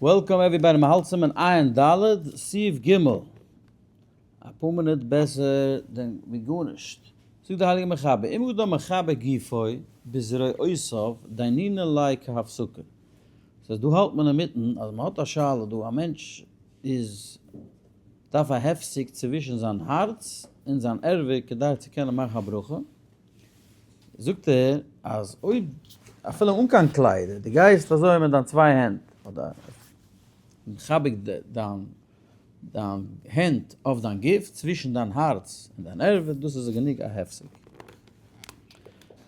Welcome everybody, מ'האלט סימן עיין ד', סעיף ג'. אפאר מינוט בעסער דען ווי גארנישט. זאגט דער הייליגער מחבר, אם אדם מחבק גופו בזרועותיו דיינינן ליה כהפסקה. ס'הייסט דא האלט מען אינמיטן אז מ'האט א שאלה דא, א מענטש איז דארף א הפסק צווישן זיין הארץ און זיין ערווה כדי צו קענען מאכן א ברכה, זאגט ער אז אויב אפילו אן קיין קליידער, דו גייסט אזוי מיט דיין צוויי הענט, אדער מחבק דיין דיין הענט אויף דיין גוף, צווישן דיין הארץ און דיין ערווה, דאס איז גענוג א הפסק.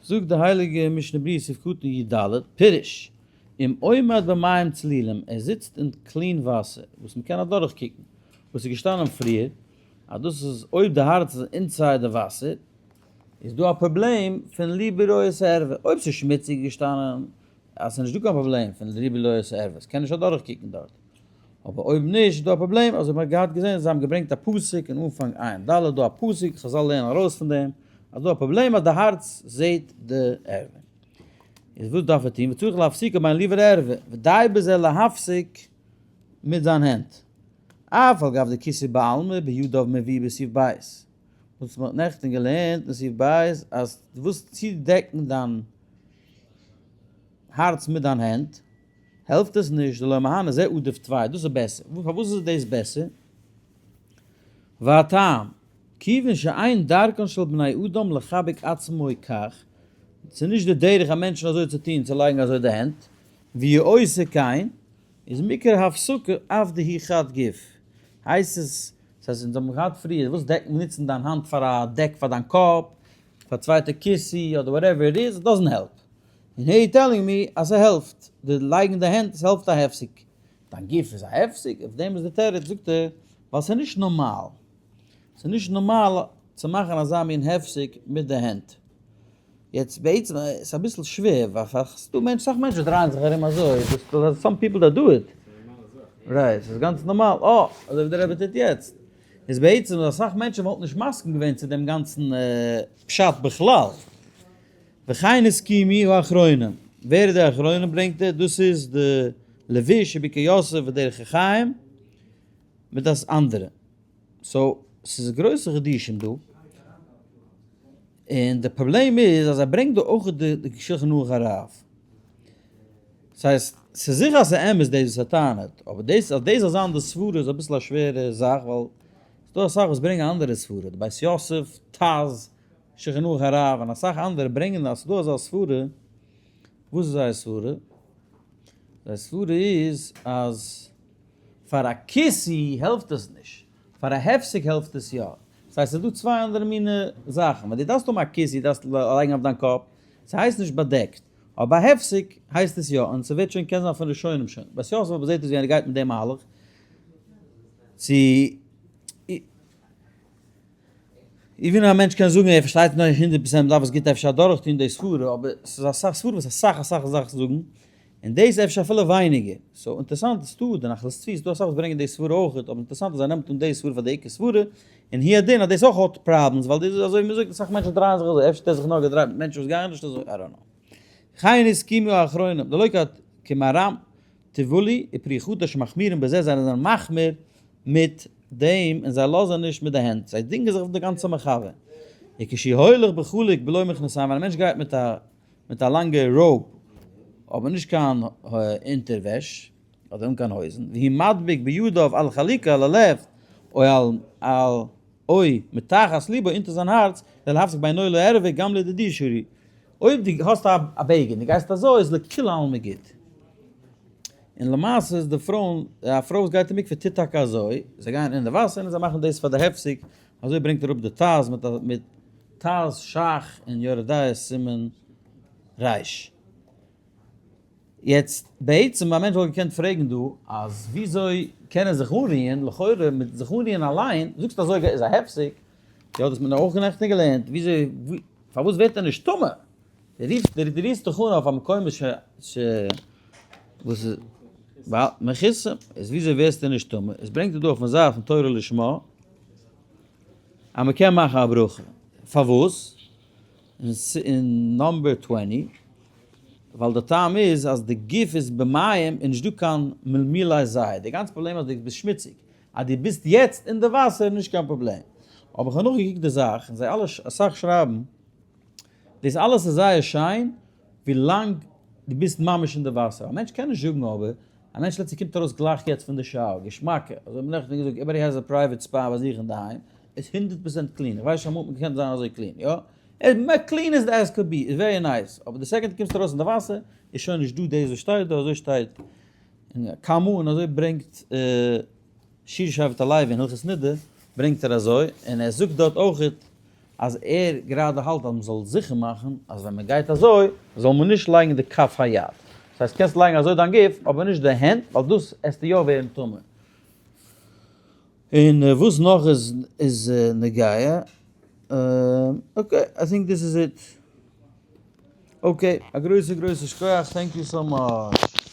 זאגט די הייליגע משנה ברורה סעיף קטן י ד, פירוש, אם עומד במים צלילים, ער זיצט אין clean וואסער, וואס מען קען אדורך קוקן, וואס איז געשטאנען פריער, אז דאס איז אויב די הארץ איז inside די וואסער, איז דא א פראבלעם פון ליבו רואה את הערווה, אויב ס'איז שמוציג געשטאנען אז ס'איז נישט דא קיין פראבלעם פון ליבו רואה את הערווה, ס'קען נישט אדורך קוקן דארט, אבער אויב נישט איז דא א פראבלעם, אזוי מ'האט געהאט געזען זיי האבן געברענגט א פסוק אין אנפאנג עיין ד' דא א פסוק, חזל לערנען ארויס פון דעם אז דא א פראבלעם אז די הארץ זעט די ערווה. איז וואס דארף ער טון? וצריך להפסיקו בין ליבו לערווה, ודי בזה להפסיק מיט זיין הענט, אף על גב דכיסוי בעלמא בידיו מביא בסעיף בית. וואס מ'האט נעכטן געלערנט אין סעיף ב' אז דו ווילסט צודעקן דיין הארץ מיט דיין הענט, העלפט עס נישט, דלא מהנה זה עדיף טפי, דאס איז בעסער. פארוואס איז דאס בעסער? והטעם, כיוון שאין דרכן של בני אדם לחבק עצמו כך, ס'איז נישט די דרך א מענטשן אזוי צו טון, צו לייגן אזוי די הענט, והוא עושה כן, איז מעיקר הפסקה אף דהוא חד גוף, הייסט עס, ס'הייסט אונז האבן געהאט פריער, וואס דעקן נוצן דיין האנט פאר א דעק פאר דיין קאפ, פאר צווייטע כיסוי אדער whatever it is, doesn't help. און here you telling me אז ס'העלפט, די לייגן די הענט עס העלפט א הפסק. דיין גוף איז א הפסק? אויף דעם איז די תירוץ זאגט ער, ווייל ס'איז נישט נארמאל. ס'איז נישט נארמאל צו מאכן אזא מין הפסק מיט די הענט. יעצט בעצם איז אביסל שווער ווייל ס'איז דא מענטשן, סאך מענטשן דרייען זיך ארום אזוי, some people that do it. Right, ס'איז גאנץ נארמאל, אה, אזוי ווי דער רבי טוט יעצט. איז בעצם אסאך מענטשן וואלטן נישט מסכים געווען צו דעם גאנצן פשט בכלל. וכן הסכימו האחרונים. ווער איז די אחרונים ברענגט ער? דאס איז די לבוש וברכי יוסף ודרך החיים מיט דאס אנדערע. So, ס'איז גרויסע חידושים דא. און די פראבלעם איז אז ער ברענגט דא אויך די שלחן ערוך הרב. ס'הייסט, ס'איז זיכער אז ס'איז אמת דאס וואס ער טענה'ט, אבער דאס אז דאס זאל זיין די סברה איז אביסל א שווערע זאך, ווייל ס'איז דא אסאך וואס ברענגען אנדערע סברה, די בית יוסף, טז, שלחן ערוך הרב, און אסאך אנדערע ברענגען אז ס'איז דא אזא סברה, וואס איז זייער סברה? זייער סברה איז אז פאר א כיסוי העלפט עס נישט, פאר א הפסק העלפט עס יא. ס'הייסט ס'איז דא צוויי אנדערע מיני זאכן, ווען דו דארפסט האבן א כיסוי דארפסטו לייגן אויף דיין קאפ, ס'הייסט נישט באדעקט, אבער ביי הפסק הייסט עס יא, און ס'ווערט שוין קען זיין פון ראשונים שוין, בית יוסף אבער זעט אויס ווי ער גייט מיט דעם מהלך צו even א מענטש קען זאגן ער פארשטייט נישט הונדערט פראצענט מ'דארף עס גוט אפשר אדורך טון די סברה, אבער ס'איז אסאך סברות וואס אסאך אסאך זאכן זאגן, און דאס אפשר אפילו ווייניגער. So אינטערסאנט איז דא די נחלת צבי, ס'דא אסאך וואס ברענגען די סברה אויך, אבער אינטערסאנט אז ער נעמט אן די סברה פאר די עיקר סברה, און הוא הדין אז דאס אויך האט problems, ווייל דאס איז אזוי ווי מ'זאגט אסאך מענטשן דרייען זיך אזוי, אפשר האט ער זיך נאר געדרייט מיט מענטשן וואס גייען נישט אזוי, I don't know. וכן הסכימו האחרונים, דלא כמהר"ם טיבולי ופרי חדש שמחמירים בזה, זיי זענען מחמיר מיט דעם און זיי לאזען נישט מיט די הענט, זיי דינגען זיך אויף די גאנצע מחווה. וכשהוא הולך בחלוק בלא מכנסיים, ווען א מענטש גייט מיט א מיט א לאנגע robe אבער נישט קיין אונטערוועש אדער אן קיין הויזן, והוא מדביק בידיו על חלוקו על הלב או על על או מתחת ליבו אונטער זיין הארץ, כדי להפסיק בינו לערווה גם לדידי שרי. אויב דו האסט א בגד און גייסט אזוי איז לכולי עלמא גוט. און למעשה איז די פרויען, א פרוי וואס גייט אין מקווה טוט טאקע אזוי, זיי גייען אין די וואסער און זיי מאכן דאס פאר די הפסק, אזוי ברענגט ער אראפ די טז מיט מיט טז שך און יורה דעה סימן ר'. יעצט בעצם א מענטש וואלט געקענט פרעגן דא אז וויאזוי קען ער זיך אנריען, לכאורה מיט זיך אנריען אליין, זאגסט אזוי איז א הפסק, יא דאס האט מען אויך נעכטן געלערנט, וויאזוי פארוואס ווערט ער נישט טמא? דו רופסט דו רירסט דיך אן אויף א מקום ש ש וואס איז מכוסה, איז וויאזוי ווערסטו נישט טמא? עס ברענגט ער דא אויפן זייט פון תורה לשמה אז מען קען מאכן א ברכה, פארוואס? אין number twenty. ווייל די טעם איז אז די גוף איז במים און נישט דא קיין מלמולי זיי, די גאנצע פראבלעם אז די ביסט שמוציג, אז דו ביסט יעצט אין די וואסער נישט קיין פראבלעם. אבער איך האב נאכגעקוקט די זאך און זיי אלע אסאך שרייבן דאס אלעס איז זייער שיין ווילאנג דו ביסט ממש אין די וואסער. א מענטש קען נישט זאגן אבער א מענטש לעצטנס קומט ארויס גלייך יעצט פון די shower, געשמאקע, אזוי האט מען נעכטן געזאגט, everybody has a private spa ביי זיך אינדערהיים, איז 100% clean, איך ווייס נישט אמאל האט מען געקענט זיין אזוי clean, יא? Clean as as could be, איז very nice, אבער די second דו קומסט ארויס אין די וואסער איז שוין נישט דא דאס וואס שטייט דא, אזוי שטייט אין קמא און אזוי ברענגט שיר שבט הלוי אין הלכות נידה ברענגט ער אזוי, און ער זאגט דארט אויכעט אז ער גראדע האלט אז מען זאל זיכער מאכן אז ווען מען גייט אזוי זאל מען נישט לייגן די כף היד, דאס הייסט קענסט לייגן אזוי דיין גוף אבער נישט די הענט ווייל דאס עסטו יא ווערן טמא. און וואס נאך איז איז נוגע? Okay, I think this is it. Okay, א גרויסע גרויסע שכוח, thank you so much.